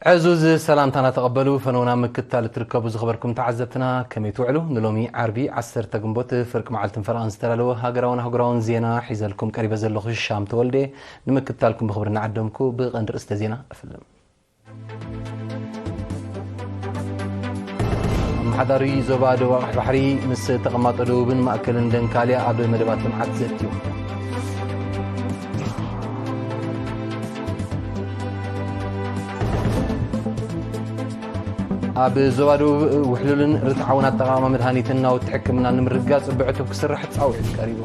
ዕዙዝ ሰላምታና ተቐበሉ። ፈነውና ምክትታል እትርከቡ ዝኸበርኩም ተዓዘብትና ከመይ ትውዕሉ? ንሎሚ ዓርቢ ዓሰርተ ግንቦት ፍርቂ መዓልትን ፈረቓን ዝተዳለወ ሃገራውን ኣህጉራውን ዜና ሒዘልኩም ቀሪበ ዘለኹ ሻም ተወልደ። ንምክትታልኩም ብኽብሪ እናዓደምኩ ብቐንዲ ርእስተ ዜና እፍልም። ኣመሓዳሪ ዞባ ደቡብ ኣቕሕ ባሕሪ ምስ ተቐማጦ ደቡብን ማእከልን ደንካልያ ኣብ መደባት ልምዓት ዘትዩ። ኣብ ዞባ ደቡብ ውሕሉልን ርትዓውን ኣጠቓቕማ መድሃኒትን ናውቲ ሕክምና ንምርግጋጽ ብዕቱብ ክስራሕ ጻውዒት ቀሪቡ።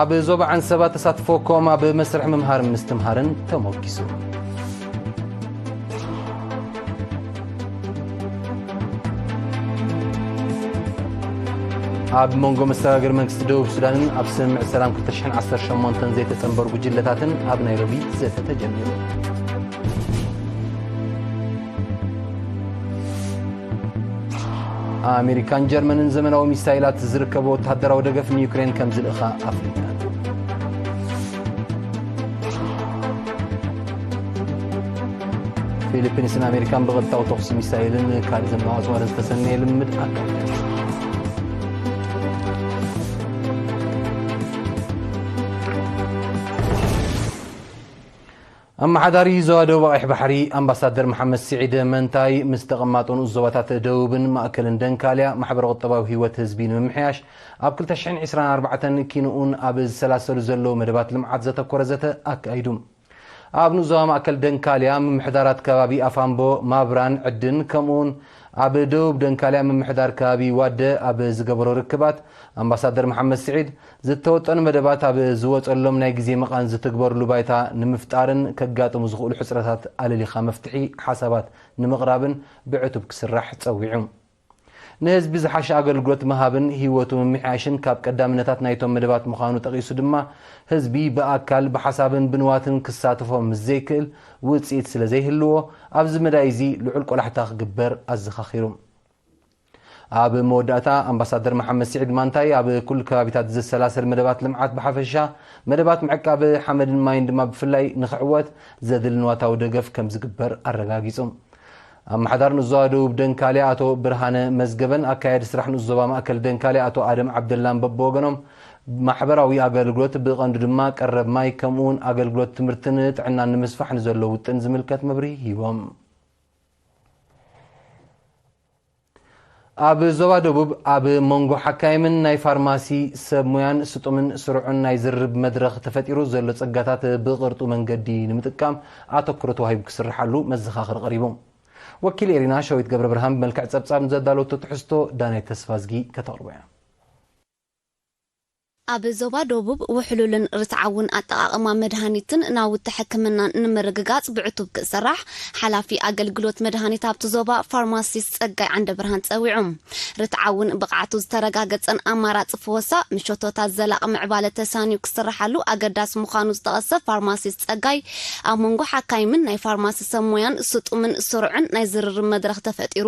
ኣብ ዞባ ዓንሰባ ተሳትፎ ኮም ኣብ መስርሕ ምምሃር ምስትምሃርን ተሞጊሱ። ኣብ መንጎ መሰጋገሪ መንግስቲ ደቡብ ሱዳንን ኣብ ስምምዕ ሰላም ክልተ ሽሕን ዓሰርተ ሸሞንተን ዘይተጸንበሩ ጉጅለታትን ኣብ ናይሮቢ ዘተ ተጀሚሩ። ኣሜሪካን ጀርመንን ዘመናዊ ሚሳይላት ዝርከቦ ወተሃደራዊ ደገፍ ንዩክሬን ከም ዝልእኻ ኣፍሊጠን። ፊሊፒንስን ኣሜሪካን ብቐጥታዊ ተኹሲ ሚሳይልን ካልእ ዘመናዊ ኣጽዋርን ዝተሰነየ ልምምድ ኣካይደን። ኣመሓዳሪ ዞባ ደቡብ ኣቕሕ ባሕሪ ኣምባሳደር መሓመድ ስዒድ መንታይ ምስ ተቐማጦ ንኡስ ዞባታት ደቡብን ማእከልን ደንካልያ ማሕበረ ቁጠባዊ ህይወት ህዝቢ ንምምሕያሽ ኣብ ክልተ ሽሕን ዕስራን ኣርባዕተን ኪንኡን ኣብ ዝሰላሰሉ ዘለዉ መደባት ልምዓት ዘተኮረ ዘተ ኣካይዱ። ኣብ ንኡስ ዞባ ማእከል ደንካልያ ምምሕዳራት ከባቢ ኣፋምቦ፣ ማብራን ዕድን ከምኡውን ኣብ ደቡብ ደንካልያ ምምሕዳር ከባቢ ዋደ ኣብ ዝገበሮ ርክባት ኣምባሳደር መሓመድ ስዒድ ዝተወጠኑ መደባት ኣብ ዝወጸሎም ናይ ግዜ መቓን ዝትግበርሉ ባይታ ንምፍጣርን ከጋጥሙ ዝኽእሉ ሕጽረታት ኣለሊኻ መፍትሒ ሓሳባት ንምቕራብን ብዕቱብ ክስራሕ ጸዊዑ። ንህዝቢ ዝሓሸ ኣገልግሎት ምሃብን ህይወቱ ምምሕያሽን ካብ ቀዳምነታት ናይቶም መደባት ምዃኑ ጠቒሱ ድማ ህዝቢ ብኣካል ብሓሳብን ብንዋትን ክሳተፎ ምስ ዘይክእል ውጽኢት ስለ ዘይህልዎ ኣብዚ መዳይ እዚ ልዑል ቆላሕታ ክግበር ኣዘኻኺሩ። ኣብ መወዳእታ ኣምባሳደር መሓመድ ስዒድ ማንታይ ኣብ ኩሉ ከባቢታት ዝሰላሰል መደባት ልምዓት ብሓፈሻ መደባት ምዕቃብ ሓመድን ማይን ድማ ብፍላይ ንኽዕወት ዘድሊ ንዋታዊ ደገፍ ከም ዝግበር ኣረጋጊጹ። ኣመሓዳሪ ንኡስ ዞባ ደቡብ ደንካልያ ኣቶ ብርሃነ መዝገበን ኣካያዲ ስራሕ ንኡስ ዞባ ማእከል ደንካልያ ኣቶ ኣደም ዓብደላን በብወገኖም ማሕበራዊ ኣገልግሎት ብቐንዱ ድማ ቀረብ ማይ ከምኡውን ኣገልግሎት ትምህርትን ጥዕናን ንምስፋሕ ንዘሎ ውጥን ዝምልከት መብርሂ ሂቦም። ኣብ ዞባ ደቡብ ኣብ መንጎ ሓካይምን ናይ ፋርማሲ ሰብ ሙያን ስጡምን ስሩዕን ናይ ዝርርብ መድረኽ ተፈጢሩ ዘሎ ጸጋታት ብቕርጡ መንገዲ ንምጥቃም ኣተኩሮ ተዋሂቡ ክስርሓሉ መዘኻኸሪ ቀሪቡ። ወኪል ኤሪና ሸዊት ገብረ ብርሃን ብመልክዕ ጸብጻብ ንዘዳለወቶ ትሕዝቶ ዳናይ ተስፋዝጊ ከተቕርቦ እያ። ኣብ ዞባ ደቡብ ውሕሉልን ርትዓውን ኣጠቓቕማ መድሃኒትን ናውቲ ሕክምናን ንምርግጋጽ ብዕቱብ ክስራሕ ሓላፊ ኣገልግሎት መድሃኒት ኣብቲ ዞባ ፋርማሲስት ጸጋይ ዓንደ ብርሃን ጸዊዑ። ርትዓውን ብቕዓቱ ዝተረጋገጸን ኣማራጺ ፈወሳ ምሸቶታት ዘላቒ ምዕባለ ተሳንዩ ክስርሓሉ ኣገዳሲ ምዃኑ ዝጠቐሰ ፋርማሲስት ጸጋይ ኣብ መንጎ ሓካይምን ናይ ፋርማሲ ሰብ ሞያን ስጡምን ስሩዕን ናይ ዝርርብ መድረኽ ተፈጢሩ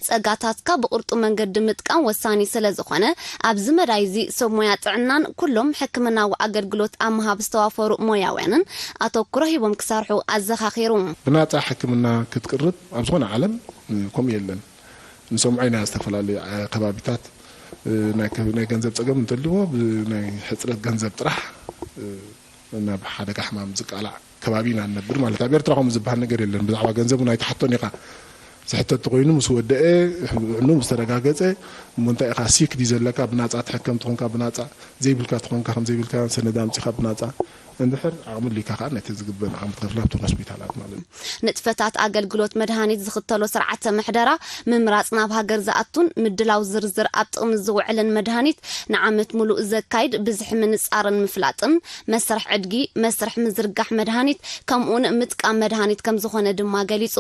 ጸጋታትካ ብቕርጡ መንገዲ ምጥቃም ወሳኒ ስለ ዝኾነ ኣብዚ መዳይ እዚ ሰብ ሞያ ጥዕናን ኩሎም ሕክምናዊ ኣገልግሎት ኣብ ምሃብ ዝተዋፈሩ ሞያውያንን ኣተኩሮ ሂቦም ክሰርሑ ኣዘኻኺሩ። ብናጻ ሕክምና ክትቅርብ ኣብ ዝኾነ ዓለም ከምኡ የለን። ንሰምዖ ኢና ዝተፈላለዩ ከባቢታት ናይ ገንዘብ ጸገም እንተልዎ ብናይ ሕጽረት ገንዘብ ጥራሕ ናብ ሓደጋ ሕማም ዝቃላዕ ከባቢ ኢና ንነብር ማለት ኣብ ኤርትራ ከምኡ ዝበሃል ነገር የለን። ብዛዕባ ገንዘብ እውን ኣይትሓቶን ኢኻ። ዝሕተት ተኮይኑ ምስ ወደአ ዕኑ ምስ ተረጋገጸ እሞ እንታይ ኢኻ ሲክ ድዩ ዘለካ ብናጻ ትሕከም ትኾንካ ብናጻ ዘይብልካ ትኾንካ ከም ዘይብልካ ሰነድ ኣምጺኻ ብናጻ እንድሕር ዓቕሚ ኣልካ ከዓ ነቲ ዝግበን ዓቕሚ ትኸፍል ኣብቲ ሆስፒታላት ማለት እዩ። ንጥፈታት ኣገልግሎት መድሃኒት ዝኽተሎ ስርዓተ ምሕደራ ምምራጽ ናብ ሃገር ዝኣቱን ምድላው ዝርዝር ኣብ ጥቕሚ ዝውዕልን መድሃኒት ንዓመት ሙሉእ ዘካይድ ብዝሒ ምንጻርን ምፍላጥን መስርሕ ዕድጊ መስርሕ ምዝርጋሕ መድሃኒት ከምኡውን ምጥቃም መድሃኒት ከም ዝኾነ ድማ ገሊጹ።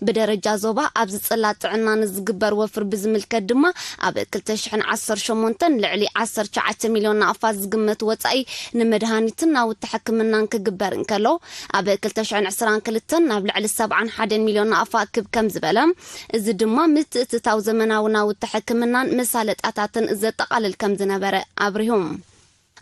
ብደረጃ ዞባ ኣብዚ ጽላት ጥዕና ንዝግበር ወፍር ብዝምልከት ድማ ኣብ ክልተ ሽሕን ዓሰርተ ሸሞንተን ልዕሊ ዓሰርተ ትሽዓተ ሚልዮን ናቕፋ ዝግመት ወጻኢ ንመድሃኒትን ናውቲ ሕክምናን ክግበር እንከሎ ኣብ ክልተ ሽሕን ዕስራን ክልተን ናብ ልዕሊ ሰብዓን ሓደን ሚልዮን ናቕፋ ክብ ከም ዝበለ እዚ ድማ ምትእትታው ዘመናዊ ናውቲ ሕክምናን መሳለጣታትን ዘጠቓልል ከም ዝነበረ ኣብሪሁ።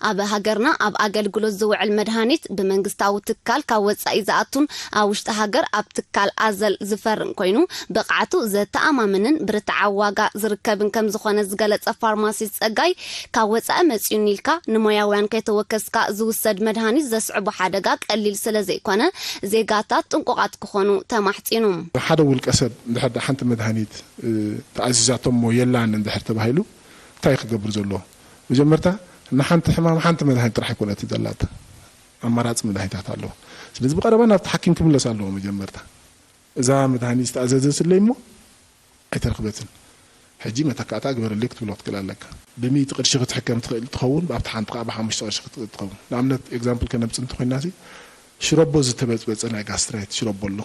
ኣብ ሃገርና ኣብ ኣገልግሎት ዝውዕል መድሃኒት ብመንግስታዊ ትካል ካብ ወጻኢ ዝኣቱን ኣብ ውሽጢ ሃገር ኣብ ትካል ኣዘል ዝፈርን ኮይኑ፣ ብቕዓቱ ዘተኣማምንን ብርትዓዊ ዋጋ ዝርከብን ከም ዝኾነ ዝገለጸ ፋርማሲስት ጸጋይ፣ ካብ ወጻኢ መጺኡኒ ኢልካ ንሞያውያን ከይተወከስካ ዝውሰድ መድሃኒት ዘስዕቦ ሓደጋ ቀሊል ስለ ዘይኮነ፣ ዜጋታት ጥንቁቓት ክኾኑ ተማሕጺኑ። ሓደ ውልቀ ሰብ እንድሕር ሓንቲ መድሃኒት ተኣዚዛቶ እሞ የላን እንድሕር ተባሂሉ እንታይ ክገብር ዘለዎ? መጀመርታ ንሓንቲ ሕማም ሓንቲ መድሃኒት ጥራሕ ኣይኮነትን ዘላታ፣ ኣማራፂ መድሃኒታት ኣለዎ። ስለዚ ብቐረባ ናብቲ ሓኪም ክምለስ ኣለዎ። መጀመርታ እዛ መድሃኒት ዝተኣዘዘትለይ እሞ ኣይተረኽበትን፣ ሕጂ መተካእታ ግበረለይ ክትብሎ ክትክእል ኣለካ። ብሚእቲ ቅርሺ ክትሕከም ትኽእል ትኸውን፣ ብኣብቲ ሓንቲ ከዓ ብሓሙሽተ ቅርሺ ክትኽእል ትኸውን። ንኣብነት ኤግዛምፕል ከነምፅ እንተኮይና፣ ሽረቦ ዝተበፅበፀ ናይ ጋስትራይት ሽረቦ ኣሎ፣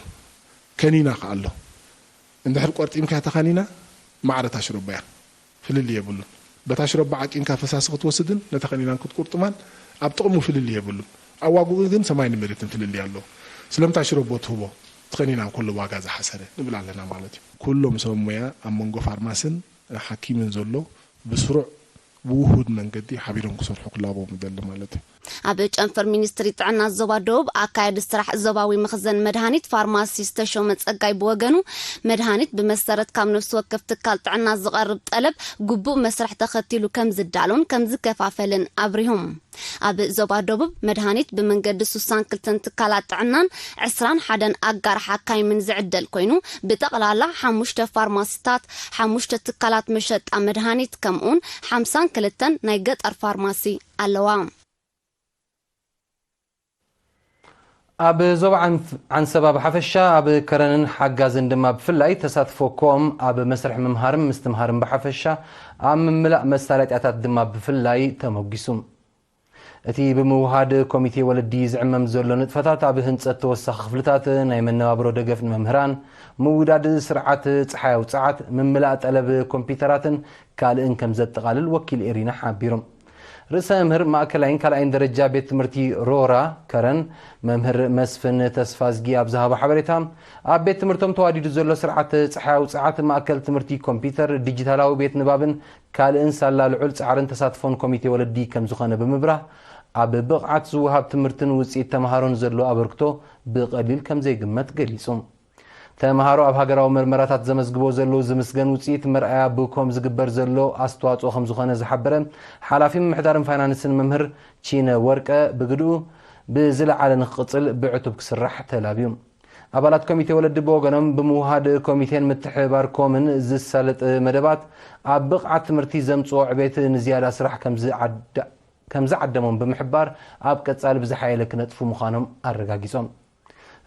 ከኒና ከዓ ኣሎ። እንድሕር ቆርጢምካ እታ ከኒና፣ ማዕረታ ሽረቦ እያ። ፍልልይ የብሉን። በታ ሽረቦ ዓቂንካ ፈሳሲ ክትወስድን ነታ ከኒናን ክትቁርጥማን ኣብ ጥቕሙ ፍልልይ የብሉን። ኣብ ዋግኡ ግን ሰማይን መሬትን ፍልልይ ኣለዎ። ስለምንታይ ሽረቦ ትህቦ፣ እቲ ከኒናን ኩሉ ዋጋ ዝሓሰረ ንብል ኣለና ማለት እዩ። ኩሎም ሰብ ሞያ ኣብ መንጎ ፋርማስን ሓኪምን ዘሎ ብስሩዕ ብውሁድ መንገዲ ሓቢሮም ክሰርሑ ክላቦም ይደሊ ማለት እዩ። ኣብ ጨንፈር ሚኒስትሪ ጥዕና ዞባ ደቡብ ኣካያዲ ስራሕ ዞባዊ መኽዘን መድሃኒት ፋርማሲስት ተሾመ ጸጋይ ብወገኑ፣ መድሃኒት ብመሰረት ካብ ነፍሲ ወከፍ ትካል ጥዕና ዝቐርብ ጠለብ ግቡእ መስርሕ ተኸቲሉ ከም ዝዳሎን ከም ዝከፋፈልን ኣብሪሆም። ኣብ ዞባ ደቡብ መድሃኒት ብመንገዲ ስሳን ክልተን ትካላት ጥዕናን ዕስራን ሓደን ኣጋር ሓካይምን ዝዕደል ኮይኑ፣ ብጠቕላላ ሓሙሽተ ፋርማሲታት፣ ሓሙሽተ ትካላት መሸጣ መድሃኒት ከምኡውን ሓምሳን ክልተን ናይ ገጠር ፋርማሲ ኣለዋ። ኣብ ዞባ ዓንፍ-፣ ዓንሰባ ብሓፈሻ፣ ኣብ ከረንን ሓጋዝን ድማ ብፍላይ ተሳትፎ ኮም ኣብ መስርሕ ምምሃርን ምስትምሃርን ብሓፈሻ፣ ኣብ ምምላእ መሳለጥያታት ድማ ብፍላይ ተመጒሱ። እቲ ብምውሃድ ኮሚቴ ወለዲ ዝዕመም ዘሎ ንጥፈታት ኣብ ህንጸት ተወሳኺ ክፍልታት ናይ መነባብሮ ደገፍ ንመምህራን፣ ምውዳድ ስርዓት ጸሓያዊ ጸዓት፣ ምምላእ ጠለብ ኮምፒውተራትን ካልእን ከም ዘጠቓልል ወኪል ኤሪና ሓቢሩ። ርእሰ መምህር ማእከላይን ካልኣይን ደረጃ ቤት ትምህርቲ ሮራ ከረን መምህር መስፍን ተስፋዝጊ ኣብ ዝሃቦ ሓበሬታ፣ ኣብ ቤት ትምህርቶም ተዋዲዱ ዘሎ ስርዓት ጸሓያዊ ጸዓት ማእከል ትምህርቲ ኮምፒውተር፣ ዲጂታላዊ ቤት ንባብን ካልእን ሳላ ልዑል ጻዕርን ተሳትፎን ኮሚቴ ወለዲ ከም ዝኾነ ብምብራህ፣ ኣብ ብቕዓት ዝወሃብ ትምህርትን ውጽኢት ተመሃሮን ዘሎ ኣበርክቶ ብቐሊል ከም ዘይግመት ገሊጹ። ተመሃሮ ኣብ ሃገራዊ መርመራታት ዘመዝግቦ ዘለዉ ዝምስገን ውጽኢት መርኣያ ብኮም ዝግበር ዘሎ ኣስተዋጽኦ ከም ዝኾነ ዝሓበረ ሓላፊ ምምሕዳርን ፋይናንስን መምህር ቺነ ወርቀ ብግድኡ ብዝለዓለ ንክቕጽል ብዕቱብ ክስራሕ ተላብዩ። ኣባላት ኮሚቴ ወለዲ ብወገኖም ብምውሃድ ኮሚቴን ምትሕብባር ኮምን ዝሳለጥ መደባት ኣብ ብቕዓት ትምህርቲ ዘምጽኦ ዕቤት ንዝያዳ ስራሕ ከም ዝዓዳ-፣ ከም ዝዓደሞም ብምሕባር ኣብ ቀጻሊ ብዝሓየለ ክነጥፉ ምዃኖም ኣረጋጊጾም።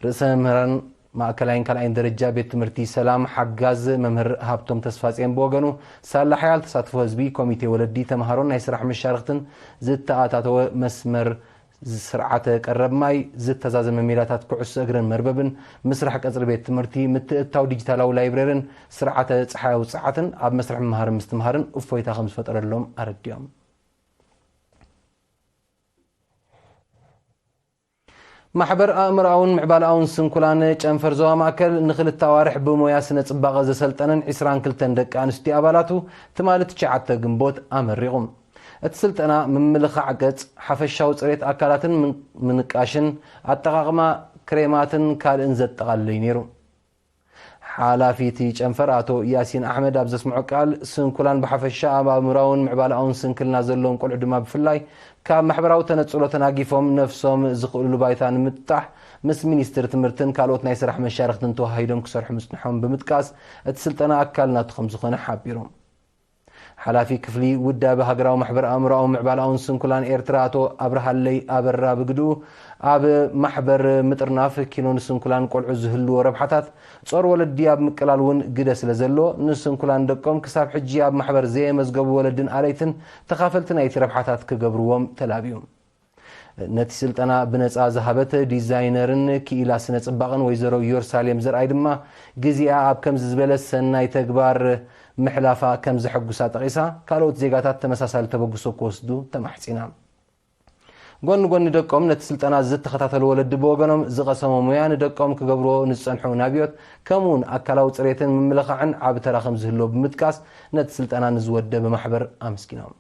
ርእሰ መምህራን ማእከላይን ካልኣይን ደረጃ ቤት ትምህርቲ ሰላም ሓጋዝ መምህር ሃብቶም ተስፋጽዮን ብወገኑ፣ ሳላ ሓያል ተሳትፎ ህዝቢ፣ ኮሚቴ ወለዲ፣ ተምሃሮን ናይ ስራሕ መሻርኽትን ዝተኣታተወ መስመር ስርዓተ ቀረብ ማይ፣ ዝተዛዘመ ሜዳታት ኩዕሶ እግርን መርበብን፣ ምስራሕ ቀጽሪ ቤት ትምህርቲ፣ ምትእትታው ዲጂታላዊ ላይብረሪን ስርዓተ ጸሓያዊ ጸዓትን ኣብ መስርሕ ምምሃርን ምስትምሃርን እፎይታ ከም ዝፈጠረሎም ኣረዲኦም። ማሕበር ኣእምሮኣውን ምዕባለኣውን ስንኩላን ጨንፈር ዞባ ማእከል ንኽልተ ኣዋርሕ ብሞያ ስነ ጽባቐ ዘሰልጠነን ዒስራን ክልተን ደቂ ኣንስትዮ ኣባላቱ ትማሊ ትሽዓተ ግንቦት ኣመሪቑ። እቲ ስልጠና ምምልኻዕ ገጽ፣ ሓፈሻዊ ጽሬት ኣካላትን ምን-፣ ምንቃሽን፣ ኣጠቓቕማ ክሬማትን ካልእን ዘጠቓልል እዩ ነይሩ። ሓላፊ እቲ ጨንፈር ኣቶ ያሲን ኣሕመድ ኣብ ዘስምዖ ቃል፣ ስንኩላን ብሓፈሻ ኣብ ኣእምሮኣውን ምዕባለኣውን ስንክልና ዘለዎም ቆልዑ ድማ ብፍላይ ካብ ማሕበራዊ ተነጽሎ ተናጊፎም ነፍሶም ዝኽእሉሉ ባይታ ንምጥጣሕ ምስ ሚኒስትሪ ትምህርትን ካልኦት ናይ ስራሕ መሻርኽትን ተወሃሂዶም ክሰርሑ ምጽንሖም ብምጥቃስ፣ እቲ ስልጠና ኣካል ናቱ ከም ዝኾነ ሓቢሮም። ሓላፊ ክፍሊ ውዳበ ሃገራዊ ማሕበር ኣእምሮኣዊ ምዕባለኣውን ስንኩላን ኤርትራ ኣቶ ኣብርሃለይ ኣበራ ብግድኡ፣ ኣብ ማሕበር ምጥርናፍ ኪኖ ንስንኩላን ቆልዑ ዝህልዎ ረብሓታት፣ ጾር ወለዲ ኣብ ምቅላል እውን ግደ ስለ ዘለዎ፣ ንስንኩላን ደቆም ክሳብ ሕጂ ኣብ ማሕበር ዘየመዝገቡ ወለድን ኣለይትን ተኻፈልቲ ናይቲ ረብሓታት ክገብርዎም ተላብዩ። ነቲ ስልጠና ብነጻ ዝሃበት ዲዛይነርን ክኢላ ስነ ጽባቐን ወይዘሮ ዮርሳሌም ዘርኣይ ድማ፣ ግዜኣ ኣብ ከምዚ ዝበለ ሰናይ ተግባር ምሕላፋ ከም ዘሐጉሳ ጠቒሳ፣ ካልኦት ዜጋታት ተመሳሳሊ ተበግሶ ክወስዱ ተማሕጺና። ጎኒ ጎኒ ደቆም ነቲ ስልጠና ዝተኸታተሉ ወለዲ ብወገኖም፣ ዝቐሰሞ ሞያ ንደቆም ክገብርዎ ንዝጸንሑ ናብዮት፣ ከምኡውን ኣካላዊ ጽሬትን ምምልኻዕን ዓቢ ተራ ከም ዝህልዎ ብምጥቃስ፣ ነቲ ስልጠና ንዝወደበ ማሕበር ኣመስጊኖም።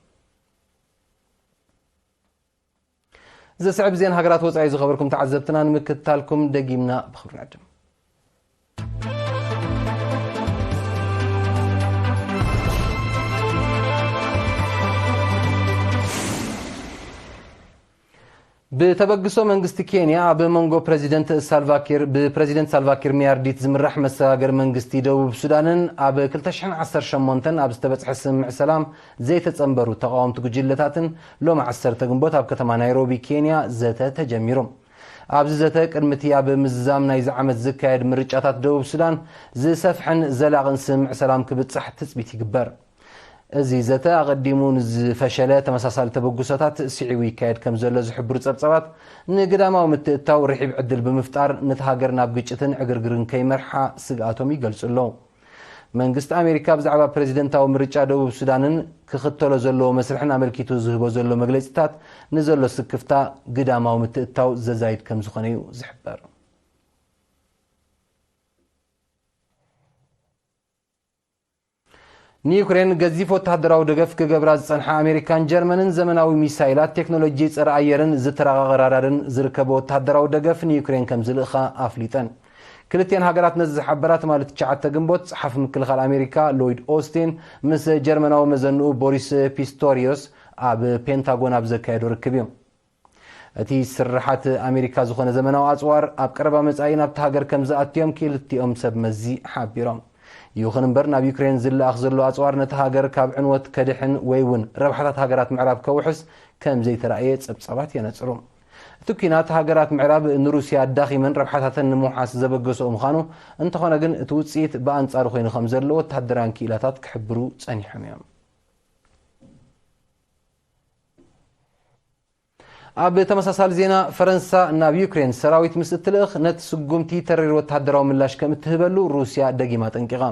ዝስዕብ ዜና ሃገራት ወጻኢ ዝኸበርኩም ተዓዘብትና ንምክትታልኩም ደጊምና ብኽብሪ ንዕድም። ብተበግሶ መንግስቲ ኬንያ ኣብ መንጎ ፕረዚደንት ሳልቫኪር፣ ብፕረዚደንት ሳልቫኪር ሚያርዲት ዝምራሕ መሰጋገሪ መንግስቲ ደቡብ ሱዳንን ኣብ ክልተ ሽሕን ዓሰርተ ሸሞንተን ኣብ ዝተበጽሐ ስምምዕ ሰላም ዘይተጸንበሩ ተቓወምቲ ጉጅለታትን ሎሚ ዓሰርተ ግንቦት ኣብ ከተማ ናይሮቢ ኬንያ ዘተ ተጀሚሩ። ኣብዚ ዘተ ቅድሚ እቲ ኣብ ምዝዛም ናይዚ ዓመት ዝካየድ ምርጫታት ደቡብ ሱዳን ዝሰፍሐን ዘላቕን ስምምዕ ሰላም ክብጻሕ ትጽቢት ይግበር። እዚ ዘተ ኣቐዲሙ ንዝፈሸለ ተመሳሳሊ ተበግሶታት ስዒቡ ይካየድ ከም ዘሎ ዝሕብሩ ጸብጻባት፣ ንግዳማዊ ምትእትታው ርሒብ ዕድል ብምፍጣር ነቲ ሃገር ናብ ግጭትን ዕግርግርን ከይመርሓ ስግኣቶም ይገልጹ ኣለዉ። መንግስቲ ኣሜሪካ ብዛዕባ ፕረዚደንታዊ ምርጫ ደቡብ ሱዳንን ክኽተሎ ዘለዎ መስርሕን ኣመልኪቱ ዝህቦ ዘሎ መግለጺታት ንዘሎ ስክፍታ ግዳማዊ ምትእትታው ዘዛይድ ከም ዝኾነ እዩ ዝሕበር። ንዩክሬን ገዚፍ ወተሃደራዊ ደገፍ ክገብራ ዝጸንሓ ኣሜሪካን ጀርመንን ዘመናዊ ሚሳይላት፣ ቴክኖሎጂ ጸረ ኣየርን ዝተራቐቐ ራዳርን ዝርከቦ ወተሃደራዊ ደገፍ ንዩክሬን ከም ዝልእኻ ኣፍሊጠን። ክልቲኤን ሃገራት ነዚ ዝሓበራ ትማሊ ትሽዓተ ግንቦት ጸሓፊ ምክልኻል ኣሜሪካ ሎይድ ኦስቲን ምስ ጀርመናዊ መዘንኡ ቦሪስ ፒስቶሪዮስ ኣብ ፔንታጎን ኣብ ዘካየዶ ርክብ እዩ። እቲ ስርሓት ኣሜሪካ ዝኾነ ዘመናዊ ኣጽዋር ኣብ ቀረባ መጻኢ ናብቲ ሃገር ከም ዝኣትዮም ክልቲኦም ሰብ መዚ ሓቢሮም። ይኹን እምበር ናብ ዩክሬን ዝለኣኽ ዘሎ ኣጽዋር ነቲ ሃገር ካብ ዕንወት ከድሕን ወይ እውን ረብሓታት ሃገራት ምዕራብ ከውሕስ ከም ዘይተራእየ ጸብጻባት የነጽሩ። እቲ ኲናት ሃገራት ምዕራብ ንሩስያ ኣዳኺመን ረብሓታተን ንምውሓስ ዘበገሰኦ ምዃኑ፣ እንተኾነ ግን እቲ ውጽኢት ብኣንጻሩ ኮይኑ ከም ዘሎ ወተሃደራውያን ክኢላታት ክሕብሩ ጸኒሖም እዮም። ኣብ ተመሳሳሊ ዜና፣ ፈረንሳ ናብ ዩክሬን ሰራዊት ምስ እትልእኽ ነቲ ስጉምቲ ተሪር ወተሃደራዊ ምላሽ ከም እትህበሉ ሩስያ ደጊማ ኣጠንቂቓ።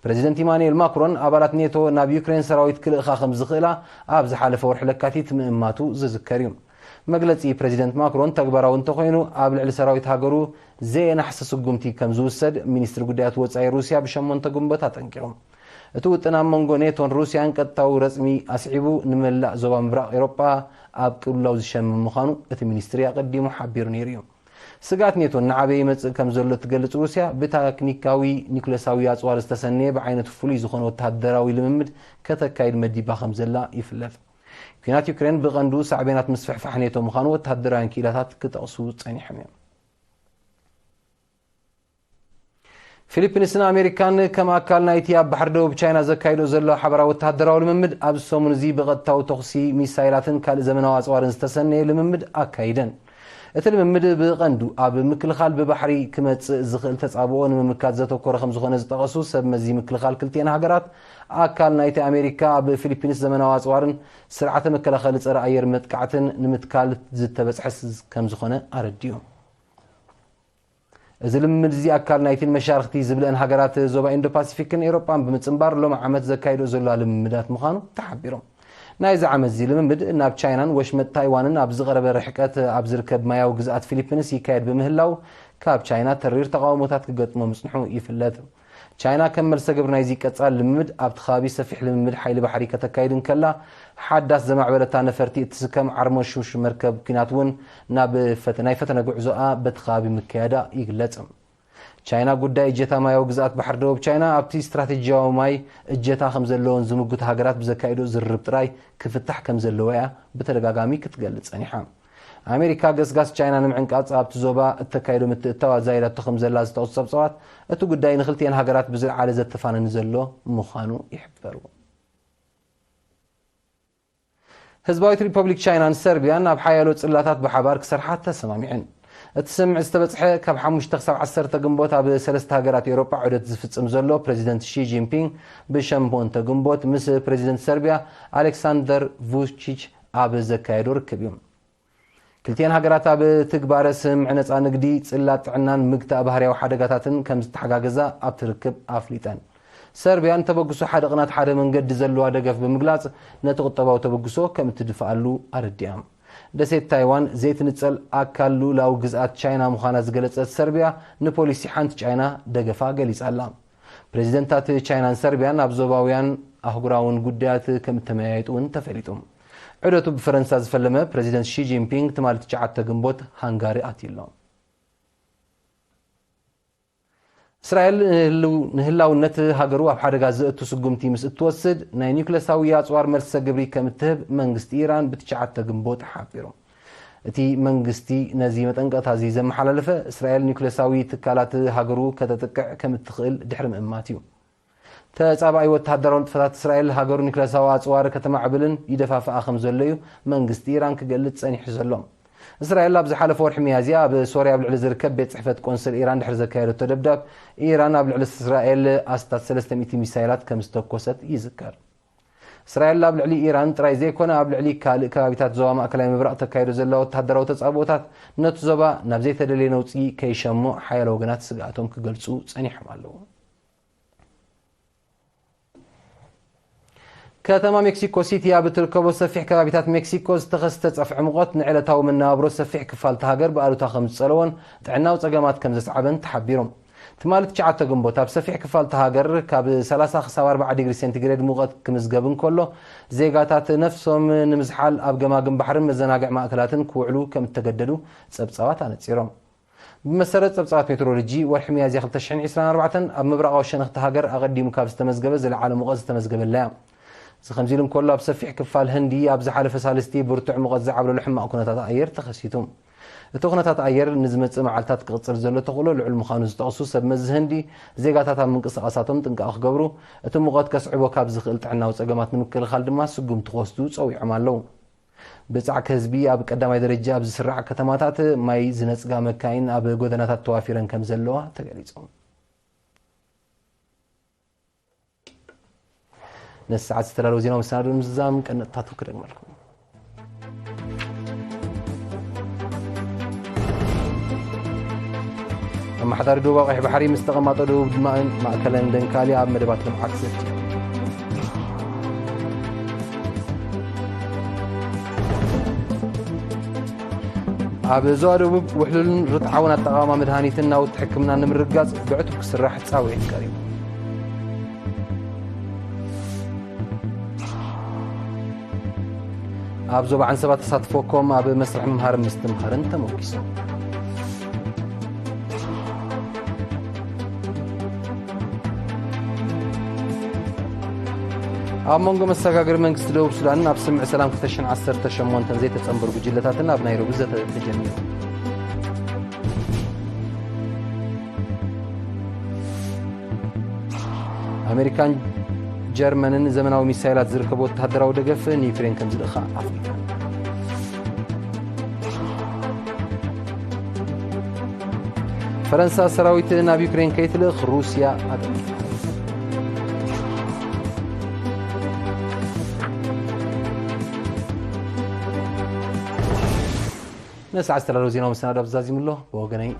ፕረዚደንት ኢማኑኤል ማክሮን ኣባላት ኔቶ ናብ ዩክሬን ሰራዊት ክልእኻ ከም ዝኽእላ ኣብ ዝሓለፈ ወርሒ ለካቲት ምእማቱ ዝዝከር እዩ። መግለጺ ፕረዚደንት ማክሮን ተግባራዊ እንተኾይኑ ኣብ ልዕሊ ሰራዊት ሃገሩ ዘየናሕሲ ስጉምቲ ከም ዝውሰድ ሚኒስትሪ ጉዳያት ወጻኢ ሩስያ ብሸሞንተ ግንቦት ኣጠንቂቑ። እቲ ውጥን ኣብ መንጎ ኔቶን ሩስያን ቀጥታዊ ረጽሚ ኣስዒቡ ንመላእ ዞባ ምብራቕ ኤውሮጳ ኣብ ቅልውላው ዝሸምም ምዃኑ እቲ ሚኒስትሪ ኣቐዲሙ ሓቢሩ ነይሩ እዩ። ስግኣት ኔቶ እናዓበየ ይመጽእ ከም ዘሎ እትገልጽ ሩስያ፣ ብታክኒካዊ ኒኩለሳዊ ኣጽዋር ዝተሰነየ ብዓይነቱ ፍሉይ ዝኾነ ወተሃደራዊ ልምምድ ከተካይድ መዲባ ከም ዘላ ይፍለጥ። ኲናት ዩክሬን ብቐንዱ ሳዕቤናት ምስፍሕፋሕ ኔቶ ምዃኑ ወተሃደራውያን ክኢላታት ክጠቕሱ ጸኒሖም እዮም። ፊሊፒንስን ኣሜሪካን ከም ኣካል ናይቲ ኣብ ባሕሪ ደቡብ ቻይና ዘካይዶ ዘሎ ሓበራዊ ወተሃደራዊ ልምምድ፣ ኣብዚ ሰሙን እዚ ብቐጥታዊ ተኹሲ ሚሳይላትን ካልእ ዘመናዊ ኣጽዋርን ዝተሰነየ ልምምድ ኣካይደን። እቲ ልምምድ ብቐንዱ ኣብ ምክልኻል ብባሕሪ ክመጽእ ዝኽእል ተጻብኦ ንምምካት ዘተኮረ ከም ዝኾነ ዝጠቐሱ ሰብ መዚ ምክልኻል ክልቲኤን ሃገራት፣ ኣካል ናይቲ ኣሜሪካ ኣብ ፊሊፒንስ ዘመናዊ ኣጽዋርን ስርዓተ መከላኸሊ ጸረ ኣየር መጥቃዕትን ንምትካል ዝተበጽሐ ከም ዝኾነ ኣረዲኡ። እዚ ልምምድ እዚ ኣካል ናይቲን መሻርኽቲ ዝብለአን ሃገራት ዞባ ኢንዶ ፓሲፊክን ኤውሮጳን ብምጽንባር ሎሚ ዓመት ዘካይዶ ዘሎ ልምምዳት ምዃኑ ተሓቢሮም። ናይዚ ዓመት እዚ ልምምድ ናብ ቻይናን ወሽመጥ ታይዋንን ኣብ ዝቐረበ ርሕቀት ኣብ ዝርከብ ማያዊ ግዝኣት ፊሊፒንስ ይካየድ ብምህላው፣ ካብ ቻይና ተሪር ተቓውሞታት ክገጥሞ ምጽንሑ ይፍለጥ። ቻይና ከም መልሰ ግብሪ ናይዚ ቀጻሊ ልምምድ ኣብቲ ከባቢ ሰፊሕ ልምምድ ሓይሊ ባሕሪ ከተካይድ እንከላ፣ ሓዳስ ዘማዕበለታ ነፈርቲ እትስከም ዓርሞሹሽ መርከብ ኲናት እውን ናብ ፈተ-፣ ናይ ፈተነ ጉዕዞኣ በቲ ከባቢ ምክያዳ ይግለጽ። ቻይና ጉዳይ እጀታ ማያዊ ግዝኣት ባሕሪ ደቡብ ቻይና ኣብቲ ስትራቴጂያዊ ማይ እጀታ ከም ዘለዎን ዝምጉት ሃገራት ብዘካይዶ ዝርርብ ጥራይ ክፍታሕ ከም ዘለዎ እያ ብተደጋጋሚ ክትገልጽ ጸኒሓ። ኣሜሪካ ገስጋስ ቻይና ንምዕንቃጽ ኣብቲ ዞባ እተካይዶ ምትእትታው ኣዛይዳቶ ከም ዘላ ዝጠቕሱ ጸብጻባት፣ እቲ ጉዳይ ንክልቲኤን ሃገራት ብዝለዓለ ዘተፋንን ዘሎ ምዃኑ ይሕበሩ። ህዝባዊት ሪፐብሊክ ቻይናን ሰርቢያን ኣብ ሓያሎ ጽላታት ብሓባር ክሰርሓ ተሰማሚዐን። እቲ ስምምዕ ዝተበጽሐ ካብ ሓሙሽተ ክሳብ ዓሰርተ ግንቦት ኣብ ሰለስተ ሃገራት ኤውሮጳ ዑደት ዝፍጽም ዘሎ ፕረዚደንት ሺ ጂንፒንግ ብሸሞንተ ግንቦት ምስ ፕረዚደንት ሰርቢያ ኣሌክሳንደር ቩቺች ኣብ ዘካየዶ ርክብ እዩ። ክልቲኤን ሃገራት ኣብ ትግባረ ስምምዕ ነጻ ንግዲ፣ ጽላት ጥዕናን ምግታእ ባህርያዊ ሓደጋታትን ከም ዝተሓጋገዛ ኣብቲ ርክብ ኣፍሊጠን። ሰርቢያ ንተበግሶ ሓደ ቅናት ሓደ መንገዲ ዘለዋ ደገፍ ብምግላጽ፣ ነቲ ቁጠባዊ ተበግሶ ከም እትድፍኣሉ ኣረዲኣ። ደሴት ታይዋን ዘይትንጸል ኣካል ልኡላዊ ግዝኣት ቻይና ምዃና ዝገለጸት ሰርቢያ፣ ንፖሊሲ ሓንቲ ቻይና ደገፋ ገሊጻ ኣላ። ፕሬዚደንታት ቻይናን ሰርቢያን ኣብ ዞባውያን ኣህጉራውን ጉዳያት ከም እተመያየጡ እውን ተፈሊጡ። ዑደቱ ብፈረንሳ ዝፈለመ ፕረዚደንት ሺ ጂንፒንግ ትማሊ ትሽዓተ ግንቦት ሃንጋሪ ኣትዩ ኣሎ። እስራኤል ንህልው-፣ ንህላውነት ሃገሩ ኣብ ሓደጋ ዘእቱ ስጉምቲ ምስ እትወስድ፣ ናይ ኒውክለሳዊ ኣጽዋር መልሰ ግብሪ ከም እትህብ መንግስቲ ኢራን ብትሽዓተ ግንቦት ሓቢሩ። እቲ መንግስቲ ነዚ መጠንቀቕታ እዚ ዘመሓላለፈ፣ እስራኤል ኒውክለሳዊ ትካላት ሃገሩ ከተጥቅዕ ከም እትኽእል ድሕሪ ምእማት እዩ። ተጻባኢ ወተሃደራዊ ንጥፈታት እስራኤል ሃገሩ ኒውክለሳዊ ኣጽዋር ከተማዕብልን ይደፋፍኣ ከም ዘሎ እዩ መንግስቲ ኢራን ክገልጽ ጸኒሑ ዘሎ። እስራኤል ኣብ ዝሓለፈ ወርሒ ሚያዝያ ኣብ ሶርያ ኣብ ልዕሊ ዝርከብ ቤት ጽሕፈት ቆንስል ኢራን ድሕሪ ዘካየደቶ ደብዳብ፣ ኢራን ኣብ ልዕሊ እስራኤል ኣስታት ሰለስተ ሚእቲ ሚሳይላት ከም ዝተኮሰት ይዝከር። እስራኤል ኣብ ልዕሊ ኢራን ጥራይ ዘይኮነ፣ ኣብ ልዕሊ ካልእ ከባቢታት ዞባ ማእከላይ ምብራቕ ተካይዶ ዘላ ወተሃደራዊ ተጻብኦታት ነቲ ዞባ ናብ ዘይተደለየ ነውጺ ከይሸሞ ሓያሎ ወገናት ስግኣቶም ክገልጹ ጸኒሖም ኣለዉ። ከተማ ሜክሲኮ ሲቲ ኣብ እትርከቦ ሰፊሕ ከባቢታት ሜክሲኮ ዝተኸስተ ጸፍዒ ሙቐት ንዕለታዊ መነባብሮ ሰፊሕ ክፋል እታ ሃገር ብኣሉታ ከም ዝጸለዎን ጥዕናዊ ጸገማት ከም ዘስዓበን ተሓቢሩ። ትማሊ ትሽዓተ ግንቦት ኣብ ሰፊሕ ክፋል እታ ሃገር ካብ ሰላሳ ክሳብ ኣርባዓ ዲግሪ ሴንቲግሬድ ሙቐት ክምዝገብ እንከሎ፣ ዜጋታት ነፍሶም ንምዝሓል ኣብ ገማግም ባሕርን መዘናግዒ ማእከላትን ክውዕሉ ከም እተገደዱ ጸብጻባት ኣነጺሮም። ብመሰረት ጸብጻባት ሜትሮሎጂ፣ ወርሒ ሚያዝያ ክልተ ሽሕን ዕስራን ኣርባዕተን ኣብ ምብራቓዊ ሸነኽቲ ሃገር ኣቐዲሙ ካብ ዝተመዝገበ ዝለዓለ ሙቐት ዝተመዝገበላ እያ። እዚ ከምዚ ኢሉ እንከሎ፣ ኣብ ሰፊሕ ክፋል ህንዲ ኣብ ዝሓለፈ ሳልስቲ ብርቱዕ ሙቐት ዝዓብለሉ ሕማቕ ኩነታት ኣየር ተኸሲቱ። እቲ ኩነታት ኣየር ንዝመጽእ መዓልታት ክቕጽል ዘሎ ተኽእሎ ልዑል ምዃኑ ዝጠቕሱ ሰብ መዚ ህንዲ፣ ዜጋታት ኣብ ምንቅስቓሳቶም ጥንቃቐ ክገብሩ፣ እቲ ሙቐት ከስዕቦ ካብ ዝኽእል ጥዕናዊ ጸገማት ንምክልኻል ድማ ስጉምቲ ክወስዱ ጸዊዖም ኣለዉ። ብጻዕቂ ህዝቢ ኣብ ቀዳማይ ደረጃ ኣብ ዝስራዕ ከተማታት ማይ ዝነጽጋ መካይን ኣብ ጎደናታት ተዋፊረን ከም ዘለዋ ተገሊጹ። ነዚ ሰዓት ዝተዳለወ ዜናዊ መሰናድኦ ንምዝዛም ቀንጥታቱ ክደግመልኩም። ኣመሓዳሪ ዶብ ቀይሕ ባሕሪ ምስ ተቐማጦ ደቡብ ድማ ማእከለን ደንካሊ ኣብ መደባት ልምዓት ዘትዩ። ኣብ ዞባ ደቡብ ውሕሉልን ርትዓውን ኣጠቓቕማ መድሃኒትን ናውቲ ሕክምና ንምርግጋጽ ብዕቱብ ክስራሕ ጻውዒት ቀሪቡ። ኣብ ዞባ ዓንሰባ ተሳትፎ ኮም ኣብ መስርሕ ምምሃርን ምስትምሃርን ተሞኪሱ። ኣብ መንጎ መሰጋገሪ መንግስቲ ደቡብ ሱዳንን ኣብ ስምዒ ሰላም ክልተ ሽሕን ዓሰርተ ሸሞንተን ዘይተጸንበሩ ጉጅለታትን ኣብ ናይሮቢ ዘተ ተጀሚሩ። ኣሜሪካን ጀርመንን ዘመናዊ ሚሳይላት ዝርከቡ ወተሃደራዊ ደገፍ ንዩክሬን ከም ዝልእኻ ኣፍሊጠን። ፈረንሳ ሰራዊት ናብ ዩክሬን ከይትልእኽ ሩስያ ኣጠንቂቓ። ነሰዓት ዝተዳለወ ዜናዊ መሰናዶ ኣብዚ ዛዚሙ ኣሎ። ብወገነይ